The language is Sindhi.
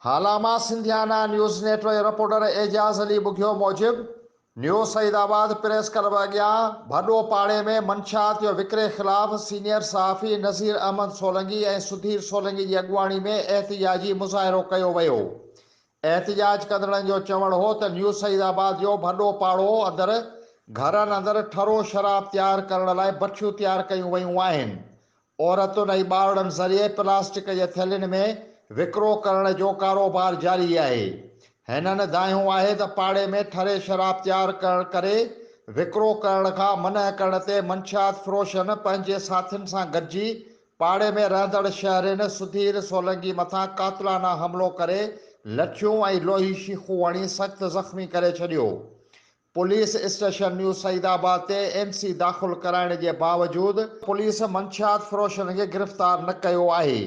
هالا مان Sindhiana news network reporter Ejaz Ali Bughio موجب نيو سعيد آباد پريس ڪلب اڳيان ڀڏو پاڙي ۾ منشيات جو وڪري خلاف سينيئر صحافي نذير احمد سولنگي ۽ سڌير سولنگي جي اڳواڻي ۾ احتجاجي مظاهرو ڪيو ويو. احتجاج ڪندڙن جو چوڻ هو ته نيو سعيد آباد جو ڀڏو پاڙو اندر گهرن اندر ٺرو شراب تيار ڪرڻ لاء بٺيون تيار ڪيون ويون آهن عورتن ۽ ٻارڙن ذريعي پلاسٽڪ جي ٿيلهين ۾ وڪرو ڪرڻ جو ڪاروبار جاري آهي. هنن دانهيو آهي ته پاڙي ۾ ٺري شراب تيار ڪري وڪرو ڪرڻ کان منع ڪرڻ تي منشيات فروشن پنهنجي ساٿين سان گڏجي پاڙي ۾ رهندڙ شهرين سڌير سولنگي مٿان قاتلانه حملو ڪري لٺيون ۽ لوهي شيخون هڻي سخت زخمي ڪري ڇڏيو. Police station new Saeedabad تي اين سي داخل ڪرائڻ جي باوجود پوليس منشيات فروشن کي گرفتار نه ڪيو آهي.